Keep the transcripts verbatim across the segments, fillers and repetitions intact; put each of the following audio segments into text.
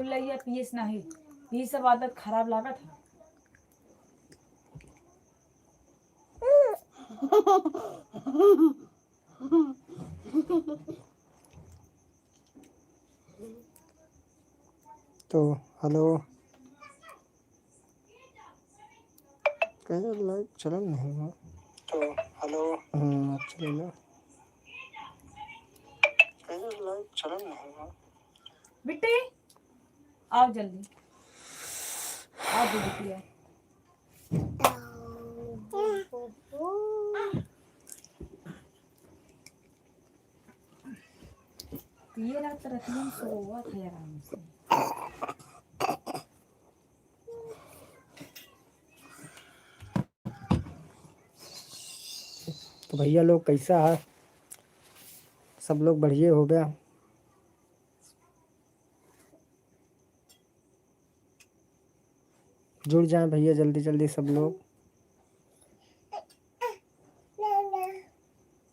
लइया पिए से नाही, ई सब आदत खराब लागत है। तो हेलो, कहे लाइव चलन नहीं हुआ। तो हेलो। हम्म, अब चलेगा। कहे लाइव चलन नहीं हुआ। बिट्टी, आओ जल्दी, आओ दीदी, आओ। ये रात रतिया में सोवत है आराम से। तो भैया लोग कैसा है, सब लोग बढ़िया हो गया? जुड़ जाएं भैया जल्दी जल्दी सब लोग।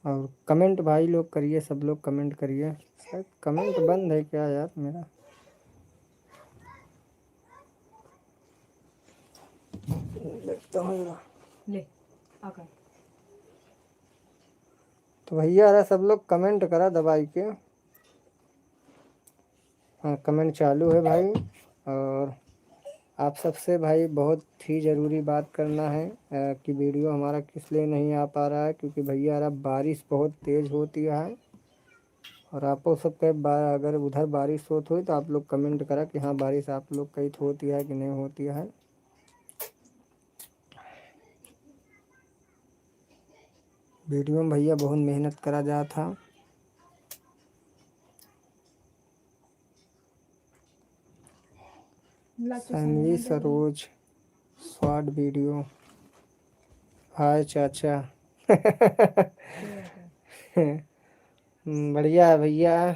और कमेंट भाई लोग करिए, सब लोग कमेंट करिए। शायद कमेंट बंद है क्या यार मेरा? देखता हूँ जरा। ले, आ कर। तो भैया, अरे सब लोग कमेंट करा दबाई के। हाँ, कमेंट चालू है भाई। और आप सबसे भाई बहुत ही ज़रूरी बात करना है, अ, कि वीडियो हमारा किस लिए नहीं आ पा रहा है, क्योंकि भैया, अरे बारिश बहुत तेज़ होती है। और आपो सबके बा-, अगर उधर बारिश होत होई तो आप लोग कमेंट करा कि हाँ, बारिश आप लोग कहीं होती है कि नहीं होती है। वीडियो में भैया बहुत मेहनत करा जात है। सानवी सरोज, शॉर्ट वीडियो। हाय चाचा। हम्म, बढ़िया है भैया।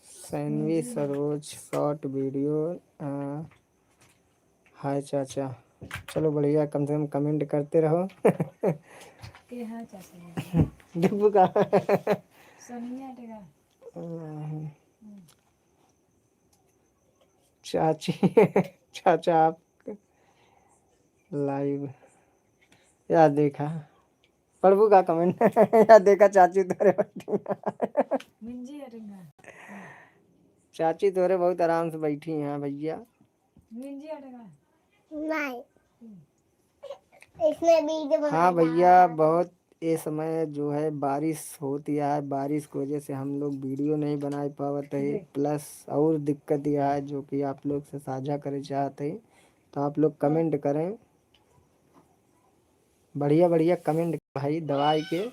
सानवी सरोज, शॉर्ट वीडियो। हाँ। हाय चाचा। चलो बढ़िया, कम से कम कमेंट करते रहो। के हाय चाचा? डब्बू का? सोनिया टेगा। हम्म। चाची, चाचा आप लाइव। या देखा, प्रभु का कमेंट। या देखा, चाची तोरे बैठी हैं। मिंजी हटेगा। चाची तोरे बहुत आराम से बैठी हैं भैया। मिंजी हटेगा। नहीं। इसमें वीडियो हाँ बनाया। भैया, बहुत ये समय जो है बारिश होती है, बारिश की वजह से हम लोग वीडियो नहीं बना पावत है, जी। प्लस और दिक्कत यह है जो कि आप लोग से साझा करे चाहते हैं, तो आप लोग कमेंट करें, बढ़िया बढ़िया कमेंट भाई दबाई के।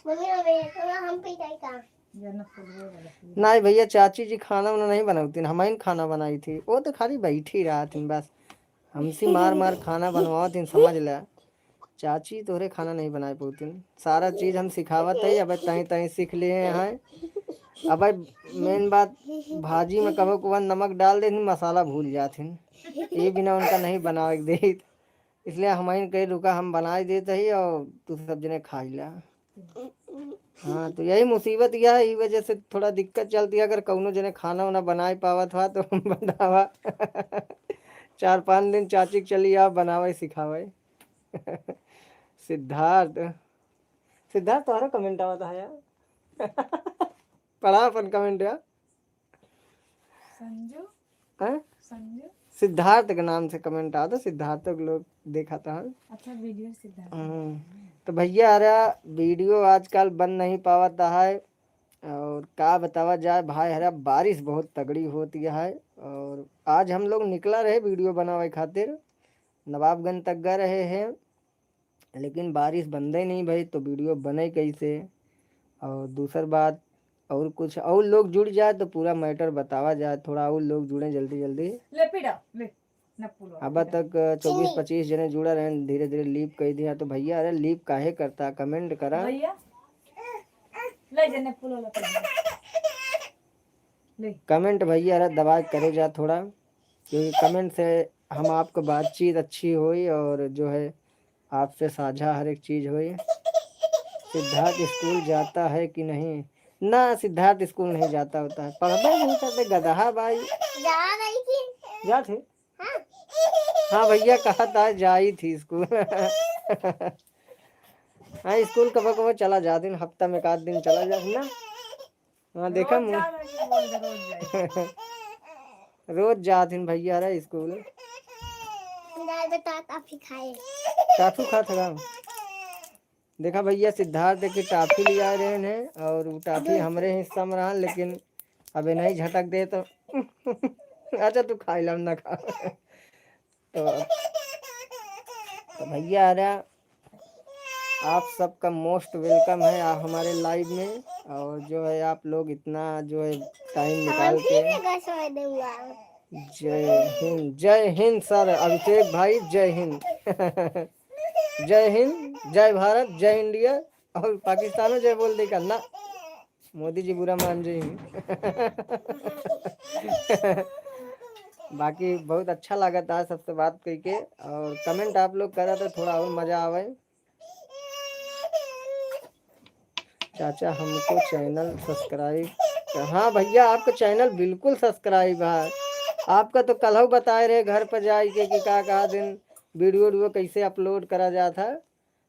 मम्मी, हमें थोड़ा हम पे जाए का? नहीं भैया, चाची जी खाना वाना नहीं बनावतीन, हम ही खाना बनाई थी। वो तो खाली बैठी रहत थीन बस, हमसे मार मार खाना बनवावत थीन, समझ ले। चाची तोहरे खाना नहीं बनाए पौतीन, सारा चीज हम सिखावत है। अब तहीं तहीं सीख लिए हैं। अब मेन बात, भाजी में कबो कबो नमक डाल देथिन, मसाला भूल जाथिन, ये बिना उनका नहीं बनावे के देत। इसलिए हम ही कही, "रुका, हम बनाई देत ही और तू सब जने खाई ला।" हाँ, तो यही मुसीबत यह है, ई वजह से थोड़ा दिक्कत चलती है। अगर कौनो जने खाना वाना बनाए पावत हुआ तो बतावा। चार पाँच दिन चाची के चली आ, बनावे सिखावे। सिद्धार्थ, सिद्धार्थ, तोहरा कमेंट आवत है यार। पढ़ा अपन कमेंट यार। संजू? हैं? संजू? सिद्धार्थ के नाम से कमेंट आता, सिद्धार्थ के लोग देखा था। अच्छा, वीडियो सिद्धार्थ। हम्म। तो भैया, अरे वीडियो आजकल बन नहीं पावता है, और का बतावा जाए भाई, अरे बारिश बहुत तगड़ी होती है, और आज हम लोग निकला रहे वीडियो बनावे खातिर, नवाबगंज तक गए रहे हैं, लेकिन बारिश बंदे नहीं भई, तो वीडियो बने कैसे? और दूसर बात, और कुछ और लोग जुड़ जाए तो पूरा मैटर बतावा जाए, थोड़ा और लोग जुड़े जल्दी जल्दी। ले पीड़ा, ले, न पुलवा, अब पीड़ा। तक चौबीस पच्चीस जने जुड़ा रहे, धीरे धीरे लीव कई दिया। तो भैया, अरे लीव काहे करता, कमेंट करा। भैया, ले जने पुलवा, ले पीड़ा। ले। कमेंट भैया, अरे दबा के करे जा थोड़ा, क्योंकि कमेंट से हम आपको बातचीत अच्छी होई और जो है आपसे साझा हर एक चीज होई। सिद्धार्थ स्कूल जाता है कि नहीं? ना, सिद्धार्थ स्कूल नहीं जाता होता है, पढ़बे नहीं करते, गदहा भाई। जा रही थी। जा थे? हाँ। हाँ भैया, कहा था जाई थी स्कूल। हाँ, स्कूल कबो कबो चला जात हिन, हफ्ता में एक आध दिन चला जात हिन ना। हाँ, देखा रोज मुँह। जा रही है, रोज, रोज जाए। रोज जात हिन भैया रे स्कूल। दाल में टा-, टाफी खाए। टाफी खात हवा? देखा भैया, सिद्धार्थ के टाफी लिया रहे हैं और वो टाफी हमरे हिस्सा में रहा, लेकिन अब नहीं झटक दे तो अच्छा, तू खाई ला, हम ना खा। तो, तो भैया आ रहा, आप सबका most welcome है आप हमारे live में। और जो है, आप लोग इतना जो है time निकाल के, जय हिंद, जय हिंद सर अभिषेक भाई, जय हिंद। जय हिंद, जय भारत, जय इंडिया, और पाकिस्तानो जय बोल दे का ना। मोदी जी बुरा मान जाई। बाकी बहुत अच्छा लागत है सबसे बात कइके, और comment आप लोग करा तो थोड़ा और मजा आवे। चाचा, हमको channel subscribe कर। हाँ भैया, आपका channel बिल्कुल subscribe है। आपका तो कल बताए रहे घर पर जाए के कि का का दिन video उडियो कैसे upload करा जात है।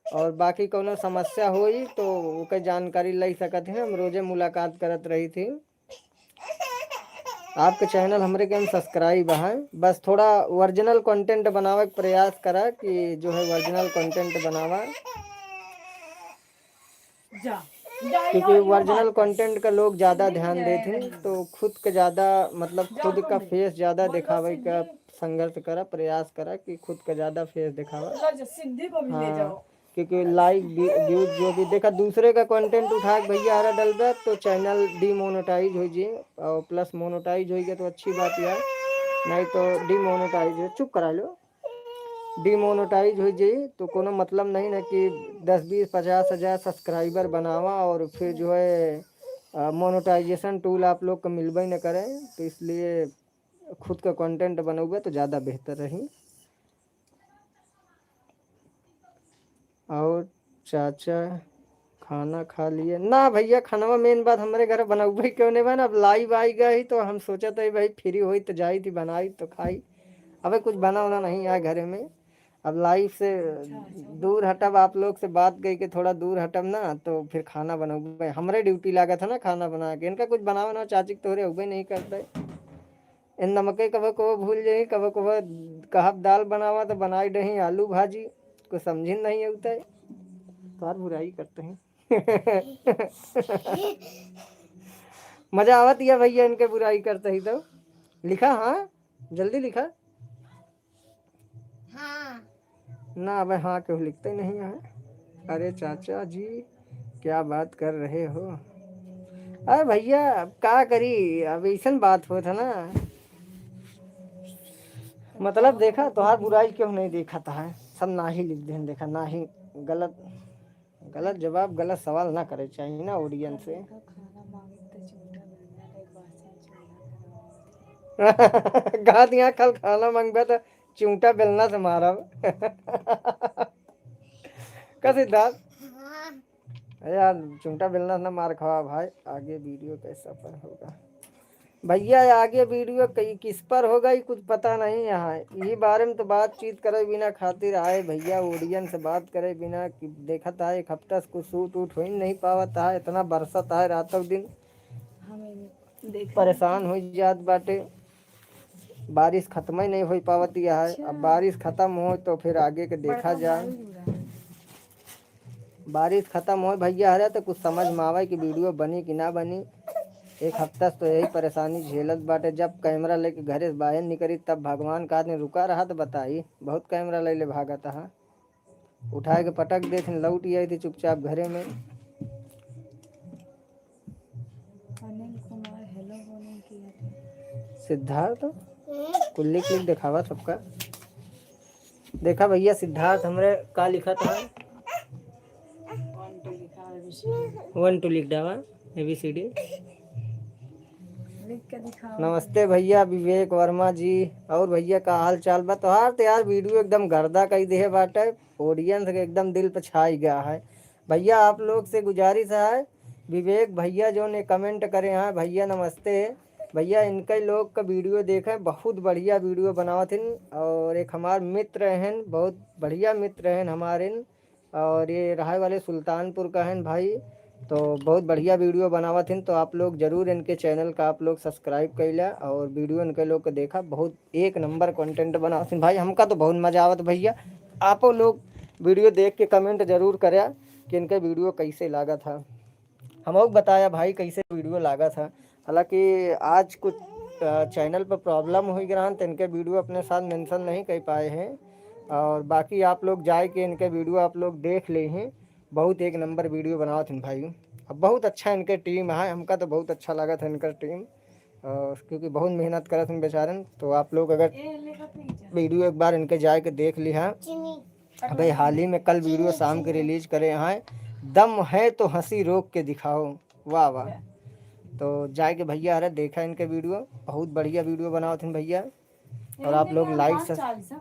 और बाकी कौनो समस्या होई तो ओके जानकारी ले सकत हैं, हम रोजे मुलाकात करत रही थी। आपके channel हमरे के subscribe है, बस थोड़ा original content बनावे के प्रयास करा कि जो है original content बनावा। जा, जा, क्योंकि original content का लोग ज्यादा ध्यान देते हैं, तो खुद का ज्यादा, मतलब, खुद का face ज्यादा दिखावे का संघर्ष करा, प्रयास करा कि खुद का ज्यादा face दिखावा। हाँ, क्योंकि like, view-, views जो भी देखा, दूसरे का content उठा के भैया हरा डलबे तो channel demonetize हो जाए, और plus monetize हो गया तो अच्छी बात है, नहीं तो demonetize हो, चुप करा लो, demonetize हो जाए तो कोनो मतलब नहीं ना कि दस, बीस, पचास हजार subscriber बनावा और फिर जो है, अ, monetization tool आप लोग को मिलबे न करे, तो इसलिए खुद का content बनौबे तो ज्यादा बेहतर रही। और चाचा खाना खा लिए? ना भैया, खानवा main बात हमरे घर बनौबे क्यों नहीं बना। अब live आई गई तो हम सोचत है भाई free होई तो जाई थी बनाई तो खाई। अबे कुछ बना उना नहीं है घरे में। अब live से दूर हटब, आप लोग से बात कई के थोड़ा दूर हटब ना, तो फिर खाना बनौबे। हमरे duty लागत है ना खाना बना के। इनका कुछ बनावे ना, चाची के तोहरे उबे नहीं करते। इन नमके कबो कबो भूल जाई, कबो कबो कहब दाल बनावा तो बनाई दही आलू भाजी, कुछ समझिन नहीं होता है। तोहार बुराई करते हैं। मजा आवत या भैया इनके बुराई करते ही तो। लिखा, हाँ, जल्दी लिखा। हाँ। ना, अबे हाँ केहू लिखते नहीं है। अरे चाचा जी, क्या बात कर रहे हो? अरे भैया, अब का करी, अब ऐसन बात होत है ना, मतलब देखा, तोहार बुराई क्यों नहीं देखत है, सब ना ही लिख देन, देखा ना ही गलत, गलत जवाब, गलत सवाल ना करे चाहिए ना audience से। कहा दिया कल खाना मांगबे तो चिमटा बेलना से मारब। का सिद्धार्थ? हाँ। अरे यार, चिमटा बेलना से ना मार खावा भाई, आगे video कैसा पर होगा। भैया, आगे video कई किस पर होगा, ये कुछ पता नहीं है। यही बारे में तो बातचीत करे बिना खातिर आए भैया, audience से बात करे बिना कि देखत है, एक हफ्ता से कुछ shoot वूट हो ही नहीं पावत है, इतना बरसत है रातों दिन। परेशान हो जात बाटे, बारिश खत्म ही नहीं हो पावत है। अब बारिश खत्म हो तो फिर आगे के देखा जाए। बारिश खत्म होए भैया हरे तो कुछ समझ में आवे कि video बनी कि ना बनी। एक हफ्ता से तो यही परेशानी झेलत बाटे। जब camera लेके घरे से बाहर निकली तब भगवान का आदमी रुका रहा तो बताई, बहुत camera ले ले भागत हा। उठाए के पटक देथिन, लौट आई थी चुपचाप घरे में। अनिल कुमार hello बोले किया था। सिद्धार्थ कुल लिख लिख दिखावा सबका। देखा भैया, सिद्धार्थ हमरे का लिखत है। One two लिखा, A B C D। One two लिख डावा, A B C D। लिख के दिखाओ। नमस्ते भैया विवेक वर्मा जी, और भैया का हाल चाल बा? तोहार तो यार video एकदम गर्दा कई देहे बाटे, audience के एकदम दिल पे छाई गया है। भैया आप लोग से गुजारिश है विवेक भैया जौन ये comment करे हैं, भैया नमस्ते। भैया इनके लोग का video देखे, बहुत बढ़िया video बनावत हिन। और एक हमार मित्र हैं, बहुत बढ़िया मित्र हैं हमारे, और ये रहे वाले सुल्तानपुर का हैं भाई, तो बहुत बढ़िया video बनावत हैं। तो आप लोग जरूर इनके channel का आप लोग subscribe कइला और video इनके लोग को देखा, बहुत एक number content बनावत हैं भाई। हमका तो बहुत मजा आवत भैया, आपो लोग video देख के comment जरूर करा कि इनके video कैसे लागत है। हमहू बताया भाई कैसे video लागत है। हालांकि आज कुछ, अ, channel पर problem हुई रहन, तो इनके video अपने साथ mention नहीं कर पाए हैं। और बाकी आप लोग जाए के इनके video आप लोग देख ले हैं, बहुत एक number video बनावत हैं भाई। अब बहुत अच्छा इनके team है, हमका तो बहुत अच्छा लागत है इनकर team, अ, क्योंकि बहुत मेहनत करत हैं बेचारन। तो आप लोग अगर video एक बार इनके जाए के देख लिहा। अबे हाल ही में कल video शाम के release करे हैं, दम है तो हंसी रोक के दिखाओ। वाह वाह। तो जाए के भैया, अरे देखा इनके video, बहुत बढ़िया video बनावत हैं भैया। और आप लोग like सस-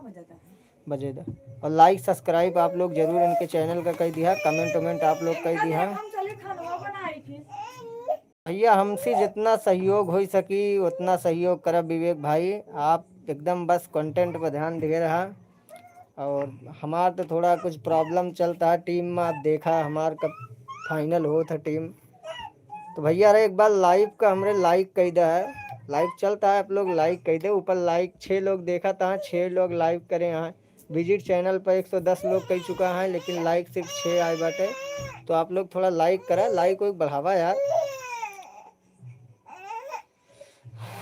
बजे दे। और like subscribe आप लोग जरूर इनके channel का कर दिया, comment वमेंट आप लोग कर दिया। भैया हमसे जितना सहयोग हो सकी उतना सहयोग करब विवेक भाई, आप एकदम बस content पर ध्यान दिए रहा। और हमार तो थोड़ा कुछ problem चलता है team में, आप देखा हमार कब final होत है team। तो भैया अरे एक बार live का हमरे like कई दे है, live चलता है, आप लोग like कई दे। ऊपर like छः लोग देखा था, छः लोग like करे हैं। Visit channel पर एक सौ दस लोग कई चुका है, लेकिन like सिर्फ छः आए बाटे। तो आप लोग थोड़ा like करा, like को एक बढ़ावा यार।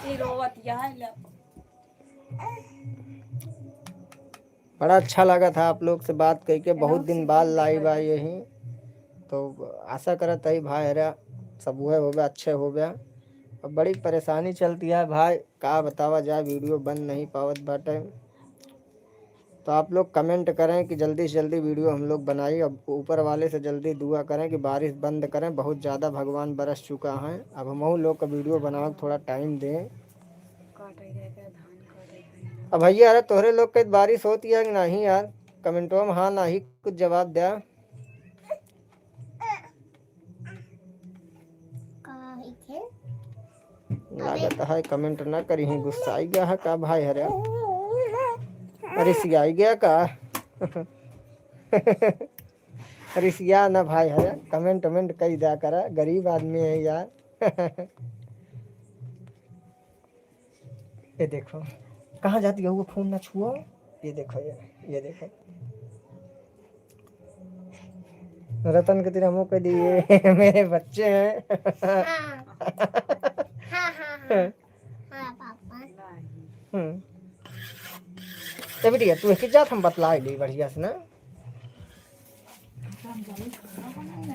ई रोवत यह ले। बड़ा अच्छा लगा था आप लोग से बात करके, बहुत दिन बाद live आए यही। तो आशा करत है भाई हरा सब हुए होबे, अच्छे होबे। अब बड़ी परेशानी चलती है भाई, का बतावा जाए, video बन नहीं पावत बाटे। तो आप लोग comment करें कि जल्दी से जल्दी video हम लोग बनाई। अब ऊपर वाले से जल्दी दुआ करें कि बारिश बंद करें, बहुत ज़्यादा भगवान बरस चुका है। अब हमहू लोग का video बनावे के थोड़ा time दें। अब भैया, अरे तोहरे लोग के बारिश होती है कि नहीं यार? कमेंटवा में हाँ नाही कुछ जवाब द्या। का है थे? लागत है comment ना करी ही, गुस्साई गया है का भाई हरे? अरे सियाई गया का? अरे सिया ना भाई हरे, comment वमेंट कई द्या करा, गरीब आदमी है यार। ये देखो, कहाँ जाती है वो, फोन ना छुओ। ये देखो, ये, ये देखो, रतन के तेरे मुँह पे दिए। मेरे बच्चे हैं। हाँ। हाँ, हाँ, हाँ। हाँ, पापा। हम्म। ए बिटिया, तू एक जात हम बतला ली बढ़िया से ना।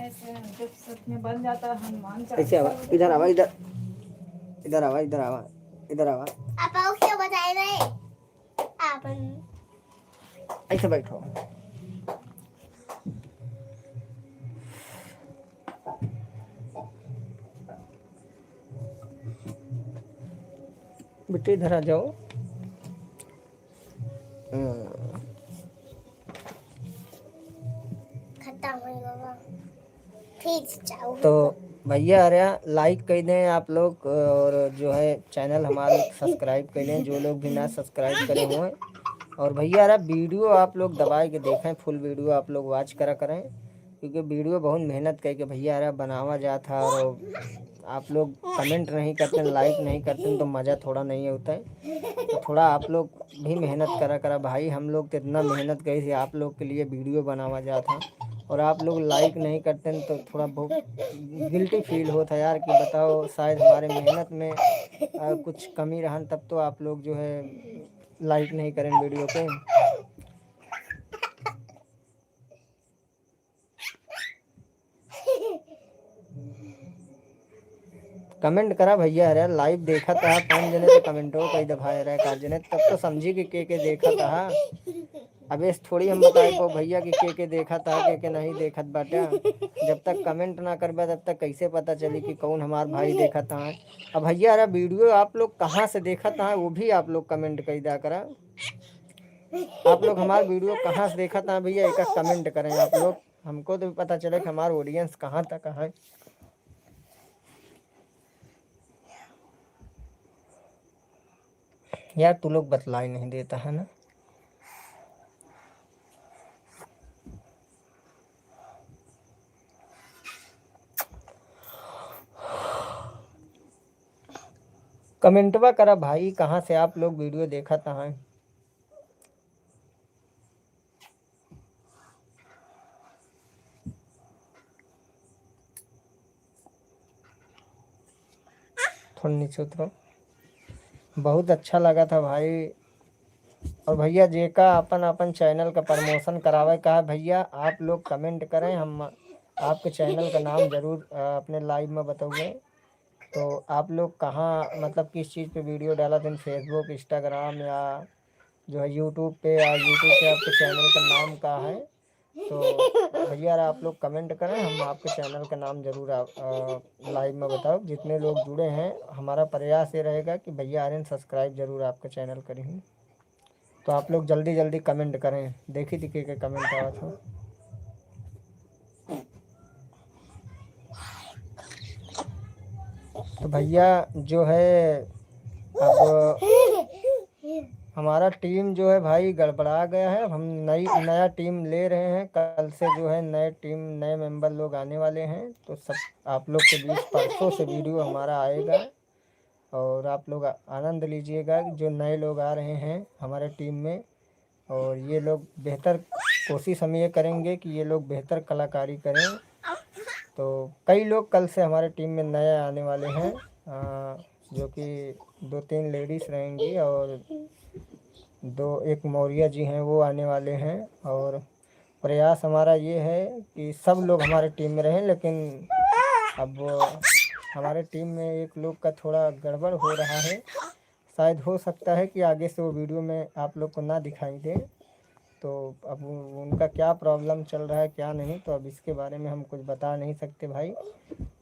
ऐसे जब सच में बन जाता है हनुमान ऐसे आवा, चालीसा। इधर आवा, इधर, इधर आवा, इधर आवा, इधर आवा। आप आओ, क्या बताए रहे? आप ऐसे बैठो। बेटे, इधर आ जाओ। हम्म। खत्म हो गया। फिर जाओ। तो भैया, अरे like कर दें आप लोग, और जो है channel हमारे subscribe कर लें, जो लोग भी ना subscribe करे हुए। और भैया, अरे video आप लोग दबाए के देखें, full video आप लोग watch करा करें, क्योंकि video बहुत मेहनत करके भैया, अरे बनावा जात है, और आप लोग comment नहीं करते, like नहीं करते, तो मज़ा थोड़ा नहीं होता है। तो थोड़ा आप लोग भी मेहनत करा करा भाई, हम लोग तो इतना मेहनत करी थी आप लोग के लिए, video बनावा जात है, और आप लोग like नहीं करते हैं, तो थोड़ा बहुत guilty feel होता है यार, कि बताओ शायद हमारे मेहनत में, आ, कुछ कमी रहन, तब तो आप लोग जो है like नहीं करें video पे। Comment करा भैया, अरे live देखत हा, पाँच जने तो कमेंटो कई दे भाई, अरे का जने तब तो समझी कि के के देखत हा। अब ऐसे थोड़ी हम बताए को भैया कि के के देखत हा, के के नहीं देखत बाटे। जब तक comment ना करबा तब तक कैसे पता चली कि कौन हमार भाई देखत हा। अब भैया, अरे video आप लोग कहाँ से देखत हा, वो भी आप लोग comment कई दिया करा। आप लोग हमार video कहाँ से देखत हा भैया, एक comment करें आप लोग, हमको तो पता चले कि हमार audience कहाँ तक है। यार, तू लोग बतलाई नहीं देता है ना। कमेंटवा करा भाई, कहाँ से आप लोग वीडियो देखत हैं? थोड़ा नीचे उतरो। बहुत अच्छा लगा था भाई। और भैया, जेका अपन, अपन चैनल का प्रमोशन करावे का है भैया, आप लोग कमेंट करें, हम आपके चैनल का नाम जरूर, अ, अपने लाइव में बताऊँगे। तो आप लोग कहाँ, मतलब किस चीज़ पे वीडियो डालत हैं, Facebook, Instagram या जो है YouTube पे, या YouTube पे आपके चैनल का नाम का है? तो भैया, आप लोग कमेंट करें, हम आपके चैनल का नाम जरूर आप, अ, लाइव में बताओ। जितने लोग जुड़े हैं, हमारा प्रयास ये रहेगा कि भैया आर्यन सब्सक्राइब जरूर आपके चैनल करें। तो आप लोग जल्दी जल्दी कमेंट करें, देखी थी के, के कमेंट आवा था। तो भैया जो है, अब हमारा टीम जो है भाई गड़बड़ा गया है। अब हम नई, नया टीम ले रहे हैं, कल से जो है नए टीम, नए मेंबर लोग आने वाले हैं। तो सब आप लोग के बीच परसों से वीडियो हमारा आएगा और आप लोग आ-, आनंद लीजिएगा जो नए लोग आ रहे हैं हमारे टीम में। और ये लोग बेहतर कोशिश हम ये करेंगे कि ये लोग बेहतर कलाकारी करें। तो कई लोग कल से हमारे टीम में नए आने वाले हैं, अ, जो कि दो तीन लेडीज रहेंगी और दो, एक मौर्या जी हैं, वो आने वाले हैं। और प्रयास हमारा ये है कि सब लोग हमारे टीम में रहें, लेकिन अब हमारे टीम में एक लोग का थोड़ा गड़बड़ हो रहा है। शायद हो सकता है कि आगे से वो वीडियो में आप लोग को ना दिखाई दे। तो अब उ-, उनका क्या प्रॉब्लम चल रहा है, क्या नहीं, तो अब इसके बारे में हम कुछ बता नहीं सकते भाई।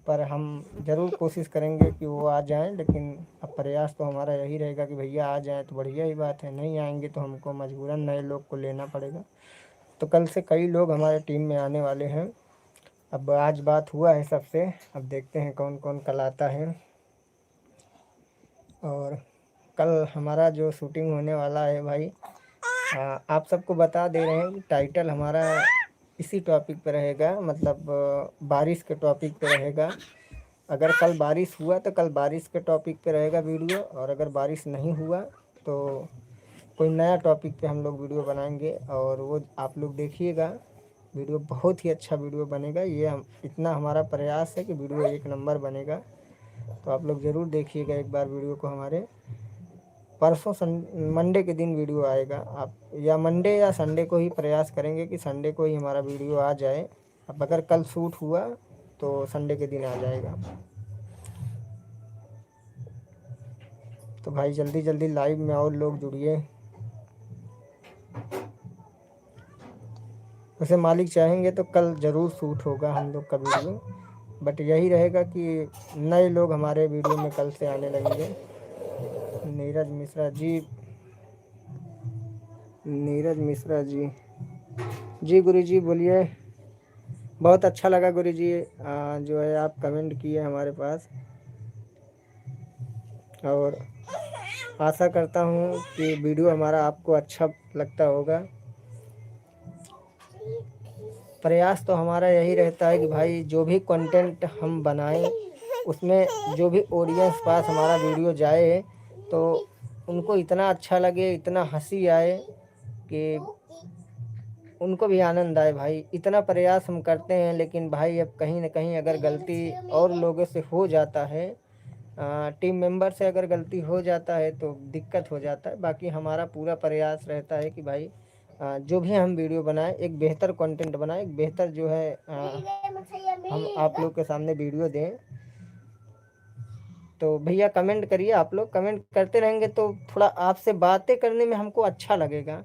पर हम ज़रूर कोशिश करेंगे कि वो आ जाएँ, लेकिन अब प्रयास तो हमारा यही रहेगा कि भैया आ जाएँ तो बढ़िया ही बात है, नहीं आएँगे तो हमको मजबूरन नए लोग को लेना पड़ेगा। तो कल से कई लोग हमारे टीम में आने वाले हैं। अब आज बात हुआ है सबसे, अब देखते हैं कौन कौन कल आता है। और कल हमारा जो शूटिंग होने वाला है भाई, आ, आप सबको बता दे रहे हैं कि टाइटल हमारा इसी टॉपिक पे रहेगा, मतलब, अ, बारिश के टॉपिक पे रहेगा। अगर कल बारिश हुआ तो कल बारिश के टॉपिक पे रहेगा वीडियो, और अगर बारिश नहीं हुआ तो कोई नया टॉपिक पे हम लोग वीडियो बनाएंगे और वो आप लोग देखिएगा। वीडियो बहुत ही अच्छा वीडियो बनेगा, ये हम, इतना हमारा प्रयास है कि वीडियो एक नंबर बनेगा। तो आप लोग ज़रूर देखिएगा एक बार वीडियो को हमारे। परसों सन-, मंडे के दिन वीडियो आएगा, आप या मंडे या संडे को ही प्रयास करेंगे कि संडे को ही हमारा वीडियो आ जाए। अब अगर कल शूट हुआ तो संडे के दिन आ जाएगा। तो भाई जल्दी जल्दी लाइव में और लोग जुड़िए। वैसे मालिक चाहेंगे तो कल ज़रूर शूट होगा हम लोग का वीडियो, बट यही रहेगा कि नए लोग हमारे वीडियो में कल से आने लगेंगे। नीरज मिश्रा जी, नीरज मिश्रा जी, जी गुरु जी बोलिए। बहुत अच्छा लगा गुरु जी, आ, जो है आप कमेंट किए हमारे पास, और आशा करता हूँ कि वीडियो हमारा आपको अच्छा लगता होगा। प्रयास तो हमारा यही रहता है कि भाई जो भी कंटेंट हम बनाएं, उसमें जो भी ऑडियंस पास हमारा वीडियो जाए तो उनको इतना अच्छा लगे, इतना हँसी आए कि उनको भी आनंद आए भाई। इतना प्रयास हम करते हैं, लेकिन भाई अब कहीं ना कहीं अगर गलती और लोगों से हो जाता है, अ, टीम मेंबर से अगर गलती हो जाता है तो दिक्कत हो जाता है। बाकी हमारा पूरा प्रयास रहता है कि भाई, अ, जो भी हम वीडियो बनाएं एक बेहतर कंटेंट बनाएं, एक बेहतर जो है, अ, हम आप लोग के सामने वीडियो दें। तो भैया कमेंट करिए, आप लोग कमेंट करते रहेंगे तो थोड़ा आपसे बातें करने में हमको अच्छा लगेगा।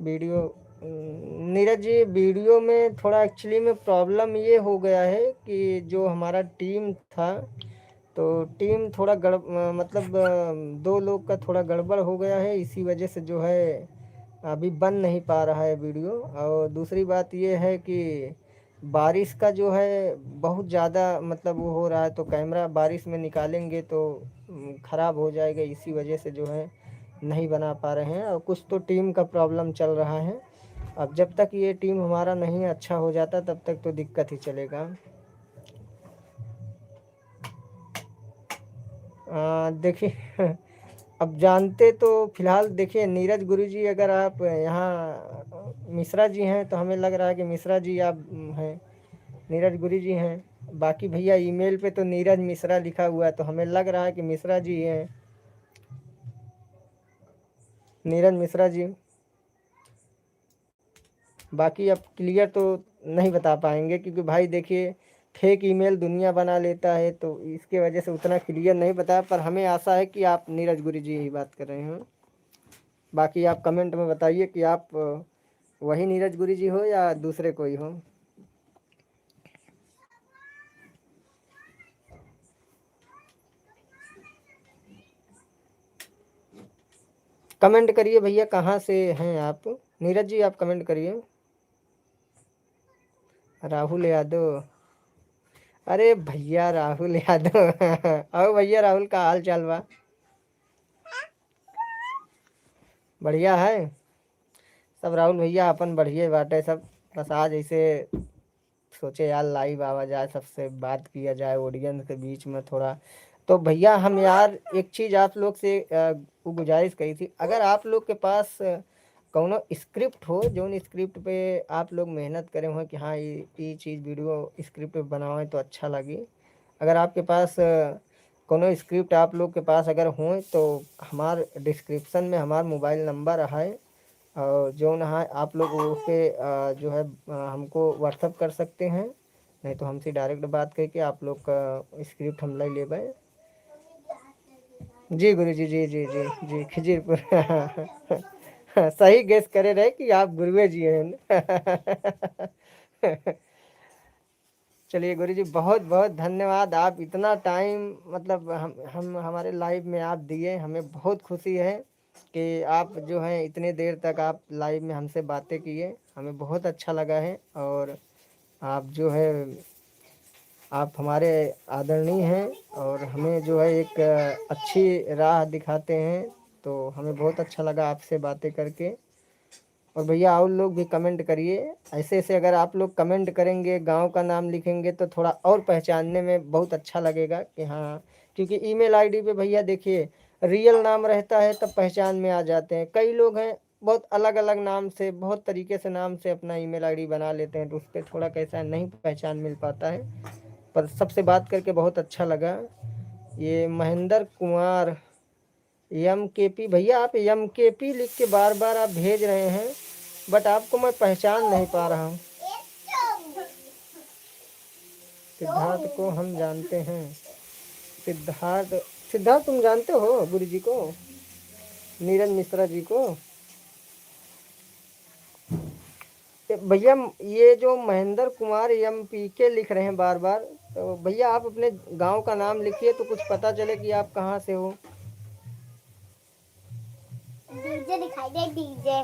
वीडियो, नीरज जी, वीडियो में थोड़ा एक्चुअली में प्रॉब्लम ये हो गया है कि जो हमारा टीम था, तो टीम थोड़ा गड़-, मतलब, अ, दो लोग का थोड़ा गड़बड़ हो गया है, इसी वजह से जो है अभी बन नहीं पा रहा है वीडियो। और दूसरी बात ये है कि बारिश का जो है बहुत ज़्यादा, मतलब, वो हो रहा है, तो कैमरा बारिश में निकालेंगे तो, उम, ख़राब हो जाएगा, इसी वजह से जो है नहीं बना पा रहे हैं। और कुछ तो टीम का प्रॉब्लम चल रहा है। अब जब तक ये टीम हमारा नहीं अच्छा हो जाता, तब तक तो दिक्कत ही चलेगा। आ, देखिए, अब जानते तो फिलहाल देखिए, नीरज गुरुजी, अगर आप यहाँ मिश्रा जी हैं, तो हमें लग रहा है कि मिश्रा जी आप हैं, नीरज गुरुजी हैं। बाकी भैया, ईमेल पे तो नीरज मिश्रा लिखा हुआ है, तो हमें लग रहा है कि मिश्रा जी हैं, नीरज मिश्रा जी। बाकी अब क्लियर तो नहीं बता पाएंगे, क्योंकि भाई देखिए, फेक ईमेल दुनिया बना लेता है, तो इसके वजह से उतना क्लियर नहीं बताया, पर हमें आशा है कि आप नीरज गुरु जी ही बात कर रहे हो। बाकी आप कमेंट में बताइए कि आप, अ, वही नीरज गुरु जी हो या दूसरे कोई हो। कमेंट करिए भैया, कहाँ से हैं आप? नीरज जी, आप कमेंट करिए। राहुल यादव, अरे भैया राहुल यादव। आओ भैया, राहुल का हाल चाल बा? बढ़िया है सब। राहुल भैया अपन बढ़िया बाटे सब। बस आज ऐसे सोचे यार, लाइव आवा जाए, सबसे बात किया जाए ऑडियंस के बीच में थोड़ा। तो भैया, हम यार एक चीज़ आप लोग से, अ, वो गुजारिश करी थी, अगर आप लोग के पास, अ, कौनो स्क्रिप्ट हो, जौन स्क्रिप्ट पे आप लोग मेहनत करे हो कि हाँ, ये, ये चीज़ वीडियो स्क्रिप्ट पे बनावें तो अच्छा लगी, अगर आपके पास, अ, कौनो स्क्रिप्ट आप लोग के पास अगर हों, तो हमार डिस्क्रिप्शन में हमार मोबाइल नंबर है, और जौन है आप लोग उस पे, अ, जो है, अ, हमको WhatsApp कर सकते हैं, नहीं तो हमसे डायरेक्ट बात करके आप लोग का स्क्रिप्ट हम ले लेबे। जी गुरु जी, जी, जी, जी, जी, खिजीरपुर। सही गेस करे रहे कि आप गुरुए जी हैं। चलिए गुरु जी, बहुत बहुत धन्यवाद, आप इतना टाइम, मतलब, हम हम हमारे लाइव में आप दिए, हमें बहुत खुशी है कि आप जो हैं इतने देर तक आप लाइव में हमसे बातें किए, हमें बहुत अच्छा लगा है। और आप जो है, आप हमारे आदरणीय हैं और हमें जो है एक अच्छी राह दिखाते हैं, तो हमें बहुत अच्छा लगा आपसे बातें करके। और भैया, और लोग भी कमेंट करिए। ऐसे ऐसे अगर आप लोग कमेंट करेंगे, गांव का नाम लिखेंगे, तो थोड़ा और पहचानने में बहुत अच्छा लगेगा कि हाँ, क्योंकि ईमेल आईडी पे भैया देखिए, रियल नाम रहता है तब पहचान में आ जाते हैं। कई लोग हैं बहुत अलग अलग नाम से, बहुत तरीके से नाम से अपना ईमेल आईडी बना लेते हैं, तो उस पर थोड़ा कैसा नहीं पहचान मिल पाता है। पर सबसे बात करके बहुत अच्छा लगा। ये महेंद्र कुमार एम के पी, भैया आप एम के पी लिख के बार बार आप भेज रहे हैं, बट आपको मैं पहचान नहीं पा रहा हूँ। सिद्धार्थ को हम जानते हैं। सिद्धार्थ, सिद्धार्थ तुम जानते हो गुरु जी को, नीरज मिश्रा जी को? ए, भैया, ये जो महेंद्र कुमार एम पी के लिख रहे हैं बार बार, तो भैया आप अपने गांव का नाम लिखिए तो कुछ पता चले कि आप कहाँ से हो। डीजे दिखाई दे, डीजे।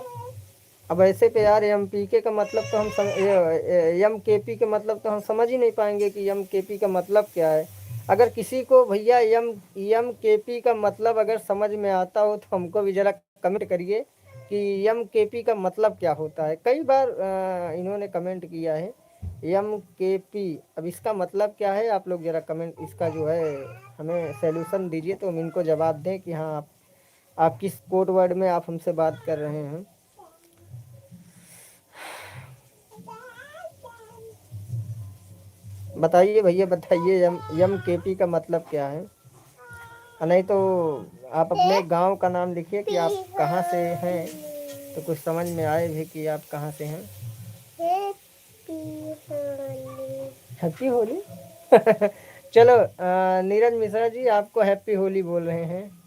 अब ऐसे पे यार, एम पी के का मतलब तो हम सम-, ये, ये, एम के पी का मतलब तो हम समझ ही नहीं पाएंगे कि एम के पी का मतलब क्या है। अगर किसी को भैया एम, एम के पी का मतलब अगर समझ में आता हो तो हमको भी ज़रा कमेंट करिए कि एम के पी का मतलब क्या होता है। कई बार, अ, इन्होंने कमेंट किया है एम के पी, अब इसका मतलब क्या है, आप लोग ज़रा कमेंट, इसका जो है हमें सॉल्यूशन दीजिए, तो हम इनको जवाब दें कि हाँ, आप, आप किस कोड वर्ड में आप हमसे बात कर रहे हैं। बताइए भैया, बताइए, एम, एम के पी का मतलब क्या है? और नहीं तो आप अपने गांव का नाम लिखिए कि आप कहाँ से हैं, तो कुछ समझ में आए भी कि आप कहाँ से हैं। हैप्पी होली। हैप्पी होली। चलो, अ, नीरज मिश्रा जी आपको हैप्पी होली बोल रहे हैं।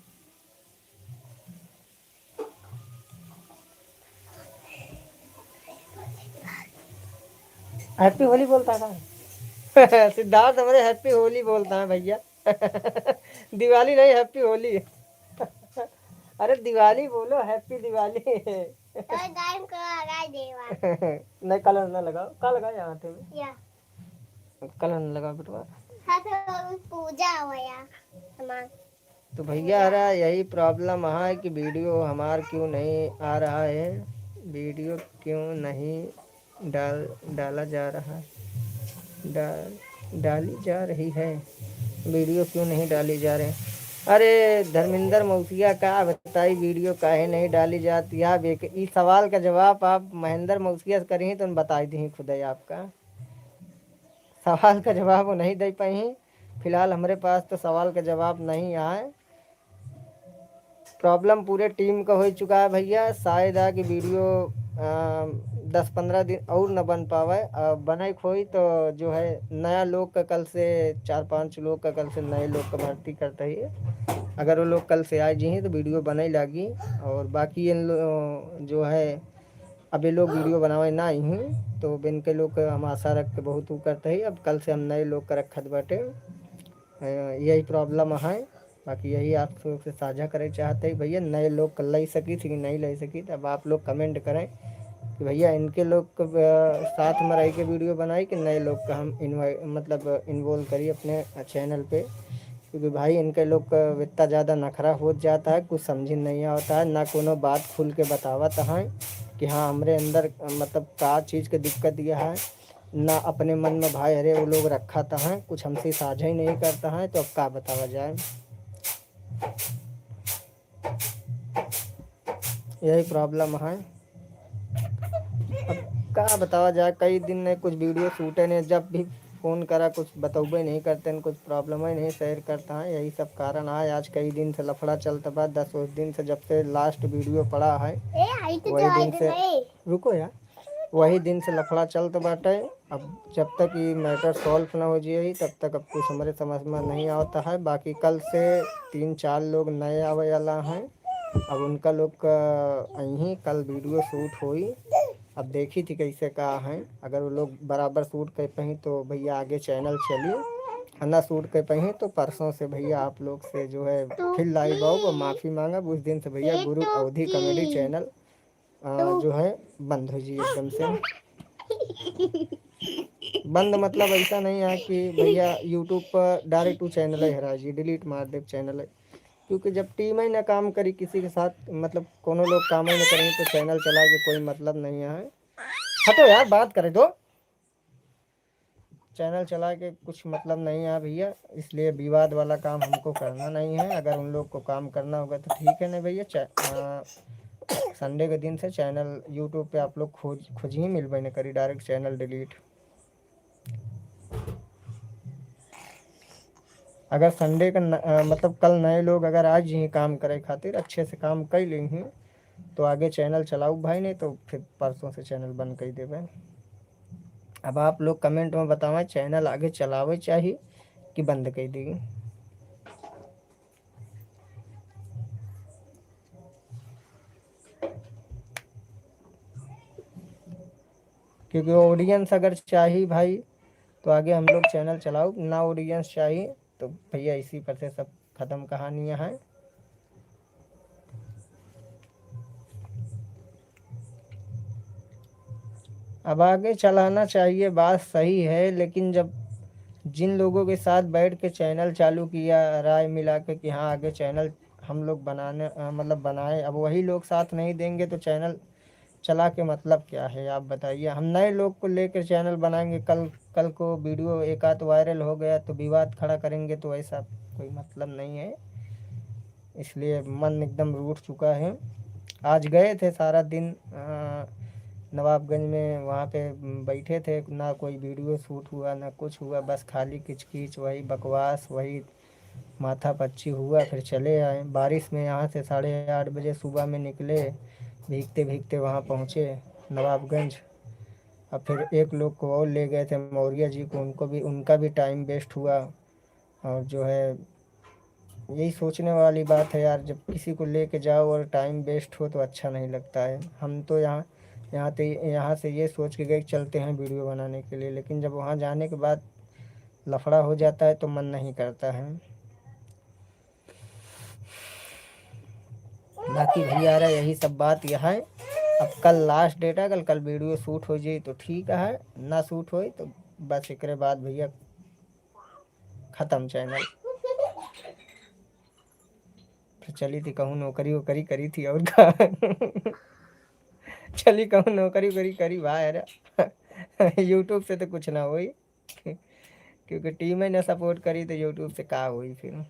हैप्पी होली बोलता था। सिद्धार्थ हमरे हैप्पी होली बोलता है भैया। दिवाली नहीं, हैप्पी होली। अरे दिवाली बोलो, हैप्पी दिवाली। तो टाइम को लगा देवा। नहीं, कलर ना लगाओ। का लगाए हाथे में? या। कलन लगा बेटवा। हाँ, तो पूजा होया हमार। तो भैया, हरा यही problem है कि video हमार क्यों नहीं आ रहा है, video क्यों नहीं डाल, डाला जा रहा, डाल, डाली जा रही है, video क्यों नहीं डाली जा रही? अरे धर्मेंद्र मौसिया, का बताई, video काहे नहीं डाली जात? या बेक-, ई सवाल का जवाब आप महेंद्र मौसिया से करिहीं तो बताई दी खुदे आपका। सवाल का जवाब वो नहीं दे पाई। फिलहाल हमरे पास तो सवाल का जवाब नहीं आए। Problem पूरे team का हो चुका है भैया। शायद आ कि video, आ, दस पन्द्रह दिन और न बन पावे। आ, बने खोई तो जो है नया लोग का कल से, चार पांच लोग का कल से नए लोग का भर्ती करते ही। अगर वो लोग कल से आ जी तो video बने लागी। और बाकी इन लो-, जो है अब ये लोग video बनावे ना आई हैं, तो अब इनके लोग का हम आशा रख के बहुत वो करते ही। अब कल से हम नए लोग का रखत बाटे। अ, यही problem है। बाकी यही आप लोग से साझा करे चाहते हैं भैया, नए लोग का ले सकी थी कि नहीं ले सकी, तब आप लोग comment करें कि भैया इनके लोग के, अ, साथ में रह के video बनाई कि नए लोग का हम invite, मतलब involve करी अपने channel पे। क्योंकि भाई इनके लोग का इतना ज़्यादा नखरा हो जाता है, कुछ समझ नहीं आता है, ना कोनो बात खुल के बतावत है कि हाँ हमरे अंदर मतलब का चीज़ के दिक्कत यह है, ना अपने मन में भाई अरे वो लोग रखा तो है, कुछ हमसे साझा ही नहीं करता है, तो अब का बतावा जाए। यही problem है। अब का बतावा जाए, कई दिन ने कुछ video shoot नहीं, जब भी phone करा कुछ बतौबे नहीं करते हैं, कुछ problem ही नहीं share करता है। यही सब कारण है, आज कई दिन से लफड़ा चलत बा, दस उस दिन से, जब से last video पड़ा है, ए, आई तो वही जो दिन आई से, नहीं। रुको यार, वही दिन से लफड़ा चलत बाटे। अब जब तक ये matter solve ना हो जाए, तब तक अब कुछ हमरे समझ में नहीं आवता है। बाकी कल से तीन चार लोग नए आवे वाला हैं, अब उनका लोग का यहीं कल video shoot होई। अब देखी थी कैसे का है, अगर वो लोग बराबर shoot कर पाई तो भैया आगे channel चली, और ना shoot कर पाई तो परसों से भैया आप लोग से जो है फिर live आऊँ और माफ़ी मांगब। उस दिन से भैया गुरु अवधी comedy channel, अ, जो है बंद हो जी एकदम से। बंद मतलब ऐसा नहीं है कि भैया YouTube पर direct वो channel ही हरा जी, delete मार दे channel है। क्योंकि जब team ही ना काम करी किसी के साथ, मतलब कोनो लोग काम ही ना करें तो channel चला के कोई मतलब नहीं है। हटो यार, बात करे दो। Channel चला के कुछ मतलब नहीं है भैया, इसलिए विवाद वाला काम हमको करना नहीं है। अगर उन लोग को काम करना होगा तो ठीक है, नहीं भैया, चा-, अ, Sunday के दिन से channel YouTube पे आप लोग खोज, खोज ही मिलबे नहीं करी, direct channel delete। अगर Sunday का न-, अ, मतलब कल नए लोग अगर आज ही काम करे खातिर अच्छे से काम कर लेंगे तो आगे channel चलाऊ भाई, नहीं तो फिर परसों से channel बंद कर देबे। अब आप लोग comment में बतावें, channel आगे चलावे चाहिए कि बंद कर दी? क्योंकि audience अगर चाही भाई, तो आगे हम लोग channel चलाऊ, ना audience चाही, तो भैया इसी पर से सब खत्म कहानियाँ हैं। अब आगे चलाना चाहिए, बात सही है, लेकिन जब जिन लोगों के साथ बैठ के channel चालू किया, राय मिला के कि हाँ, आगे channel हम लोग बनाने, अ, मतलब बनाए, अब वही लोग साथ नहीं देंगे तो channel चला के मतलब क्या है, आप बताइए। हम नए लोग को लेकर channel बनाएंगे, कल, कल को video एक आध viral हो गया तो विवाद खड़ा करेंगे, तो ऐसा कोई मतलब नहीं है। इसलिए मन एकदम रूठ चुका है। आज गए थे सारा दिन, अ, नवाबगंज में, वहाँ पे बैठे थे, ना कोई video shoot हुआ, ना कुछ हुआ, बस खाली किचकिच, वही बकवास, वही माथा पच्ची हुआ, फिर चले आए। बारिश में यहाँ से साढ़े आठ बजे सुबह में निकले, भीगते भीगते वहाँ पहुँचे नवाबगंज। अब फिर एक लोग को और ले गए थे मौर्या जी को, उनको भी, उनका भी time waste हुआ। और जो है, यही सोचने वाली बात है यार, जब किसी को लेके जाओ और time waste हो तो अच्छा नहीं लगता है। हम तो यहाँ, यहाँ ते, यहाँ से ये सोच के गए कि चलते हैं video बनाने के लिए, लेकिन जब वहाँ जाने के बाद लफड़ा हो जाता है तो मन नहीं करता है। बाकी भैया रे, यही सब बात यह है। अब कल last date है, कल, कल video shoot हो जाई तो ठीक है, ना shoot होई तो बस एकरे बाद भैया खतम चैनल। फिर चली थी कहूँ नौकरी वोकरी करी थी और का। चली कहूँ नौकरी वोकरी करी भाई, अरे YouTube से तो कुछ ना होई। क्योंकि टीम ही ना सपोर्ट करी तो YouTube से का होई फिर।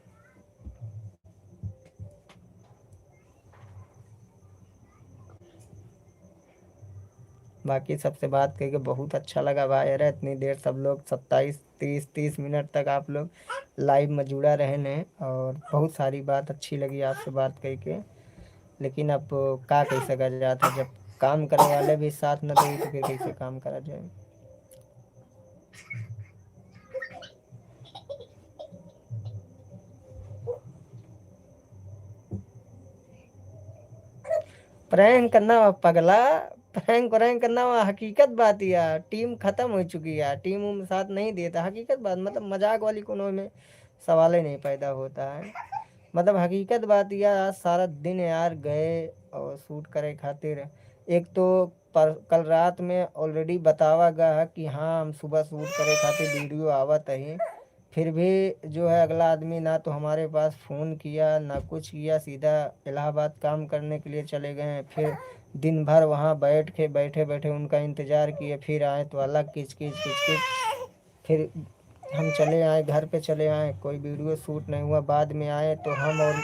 बाकी सबसे बात करके बहुत अच्छा लगा भाई। अरे इतनी देर सब लोग सत्ताईस, तीस, तीस मिनट तक आप लोग लाइव में जुड़ा रहे ने और बहुत सारी बात अच्छी लगी आपसे बात करके। लेकिन अब का कह सका जाता, जब काम करे वाले भी साथ न दे तो फिर कैसे काम करा जाए। प्रैंक करना हुआ पगला, प्रैंक व्रैंक करना हुआ, हकीकत बात या टीम खत्म हो चुकी है, टीम उम साथ नहीं देता। हकीकत बात, मतलब मजाक वाली कोनो में सवाल ही नहीं पैदा होता है। मतलब हकीकत बात या आज सारा दिन यार गए और शूट करे खातिर, एक तो पर, कल रात में ऑलरेडी बतावा गया है कि हाँ हम सुबह शूट करे खातिर वीडियो आवत है, फिर भी जो है अगला आदमी ना तो हमारे पास फ़ोन किया ना कुछ किया, सीधा इलाहाबाद काम करने के लिए चले गए हैं। फिर दिन भर वहाँ बैठ के बैठे बैठे उनका इंतज़ार किए, फिर आए तो अलग किच किच किच किच। फिर हम चले आए, घर पे चले आए, कोई वीडियो शूट नहीं हुआ। बाद में आए तो हम और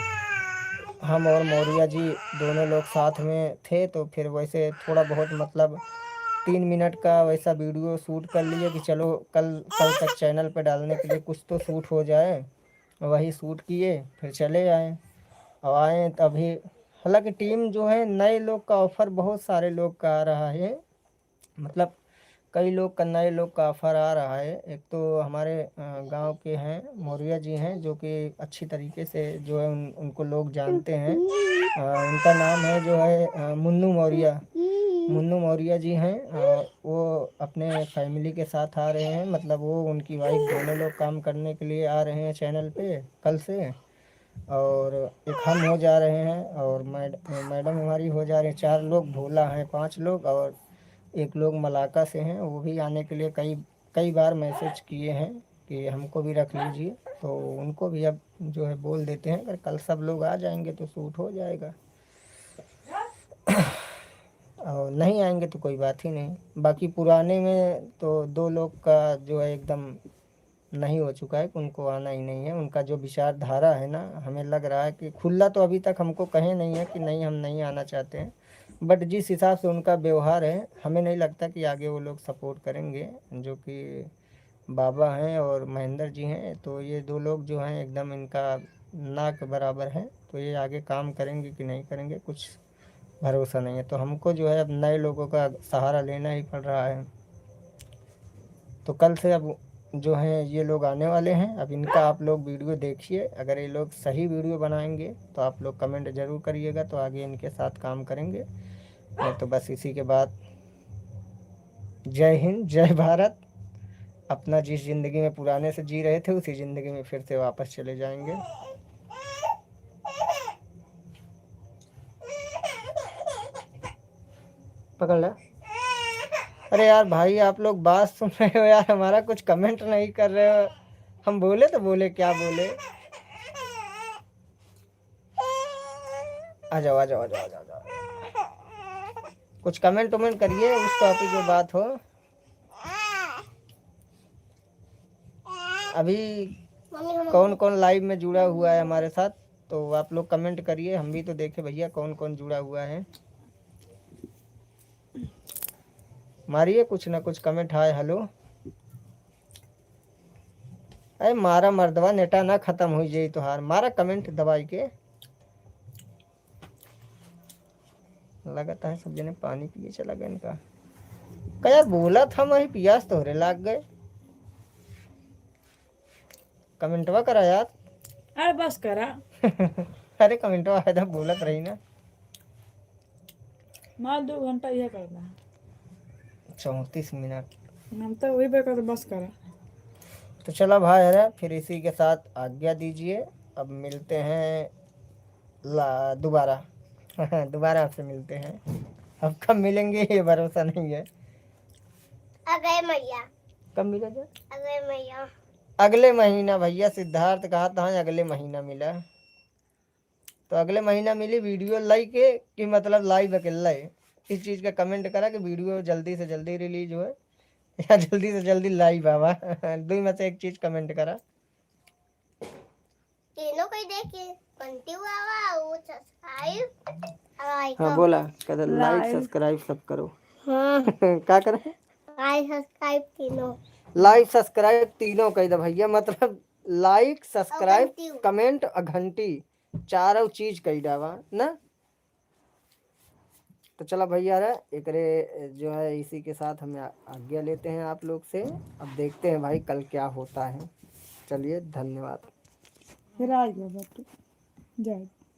हम और मौर्या जी दोनों लोग साथ में थे, तो फिर वैसे थोड़ा बहुत मतलब तीन मिनट का वैसा वीडियो शूट कर लिए कि चलो कल कल तक चैनल पे डालने के लिए कुछ तो शूट हो जाए। वही शूट किए, फिर चले आए। और आए तो अभी हालांकि टीम जो है नए लोग का ऑफर बहुत सारे लोग का आ रहा है, मतलब कई लोग का नए लोग का ऑफर आ रहा है। एक तो हमारे गांव के हैं मौर्या जी हैं जो कि अच्छी तरीके से जो है उन, उनको लोग जानते हैं। उनका नाम है जो है मुन्नू मौर्या। मुन्नू मौर्या जी हैं। वो अपने फैमिली के साथ आ रहे हैं, मतलब वो उनकी वाइफ दोनों लोग काम करने के लिए आ रहे हैं चैनल पे कल से। और एक हम हो जा रहे हैं और मैड- मैडम हमारी हो जा रही हैं। चार लोग, भोला हैं पांच लोग और एक लोग मलाका से हैं, वो भी आने के लिए कई कई बार मैसेज किए हैं कि हमको भी रख लीजिए, तो उनको भी अब जो है बोल देते हैं, अगर कल सब लोग आ जाएंगे तो शूट हो जाएगा। और नहीं आएंगे तो कोई बात ही नहीं। बाकी पुराने में तो दो लोग का जो है एकदम नहीं हो चुका है कि उनको आना ही नहीं है। उनका जो विचारधारा है ना, हमें लग रहा है कि खुला तो अभी तक हमको कहे नहीं है कि नहीं, हम नहीं आना चाहते हैं, बट जिस हिसाब से उनका व्यवहार है, हमें नहीं लगता कि आगे वो लोग सपोर्ट करेंगे। जो कि बाबा हैं और महेंद्र जी हैं, तो ये दो लोग जो हैं एकदम इनका ना के बराबर हैं, तो ये आगे काम करेंगे कि नहीं करेंगे, कुछ भरोसा नहीं है। तो हमको जो है अब नए लोगों का सहारा लेना ही पड़ रहा है। तो कल से अब जो है ये लोग आने वाले हैं, अब इनका आप लोग वीडियो देखिए। अगर ये लोग सही वीडियो बनाएंगे तो आप लोग कमेंट ज़रूर करिएगा, तो आगे इनके साथ काम करेंगे। नहीं तो बस इसी के बाद जय हिंद, जय भारत। अपना जिस ज़िंदगी में पुराने से जी रहे थे, उसी ज़िंदगी में फिर से वापस चले जाएंगे। पकड़ ले। अरे यार भाई, आप लोग बात सुन रहे हो यार, हमारा कुछ कमेंट नहीं कर रहे हो। हम बोले तो बोले, क्या बोले? आ जाओ, आ जाओ, आ जाओ, आ जाओ, आ जाओ। कुछ कमेंट वमेंट करिए उस टॉपिक पे बात हो। अभी मम्मी, हम कौन कौन लाइव में जुड़ा हुआ है हमारे साथ, तो आप लोग कमेंट करिए, हम भी तो देखें भैया कौन कौन जुड़ा हुआ है। मारिए कुछ ना कुछ कमेंट, हाय हेलो। अरे मारा मर्दवा, नेटा ना खत्म हो जाई तोहार, मारा कमेंट दबाई के। लगता है सब जने पानी पिए चला गए इनका। का यार बोला था मैं, पियास तोहरे लाग गए। कमेंटवा करा यार। अरे बस करा। अरे कमेंटवा है तो बोलत रही ना। मार दो घंटा यह करना है। चौंतीस मिनट। हम तो वही पे कर, बस करा। तो चला भाई, है ना, फिर इसी के साथ आज्ञा दीजिए। अब मिलते हैं ला-, दोबारा। दोबारा आपसे मिलते हैं। अब कब मिलेंगे, ये भरोसा नहीं है। आ गए मैया। कब मिला जा? अगले महीना। अगले महीना भैया, सिद्धार्थ कहा था अगले महीना मिला। तो अगले महीना मिली वीडियो लाइक के कि मतलब लाइव अकेला है। इस चीज का कमेंट करा कि वीडियो जल्दी से जल्दी रिलीज होए या जल्दी से जल्दी लाइव आवा। दो में से एक चीज कमेंट करा। तीनों को ही देख के घंटी आवा, वो सब्सक्राइब, लाइक। हाँ, बोला, कहता लाइक, लाइक। सब्सक्राइब सब करो। हाँ। का करे? लाइक, सब्सक्राइब तीनों। लाइक, सब्सक्राइब तीनों कह दे भैया, मतलब लाइक, सब्सक्राइब, घंटी। कमेंट और घंटी, चारों चीज कह डावा ना। तो चला भैया रे, एकरे जो है, इसी के साथ हम आ-, आज्ञा लेते हैं आप लोग से। अब देखते हैं भाई, कल क्या होता है। चलिए, धन्यवाद। फिर आ गया बाटू। जय।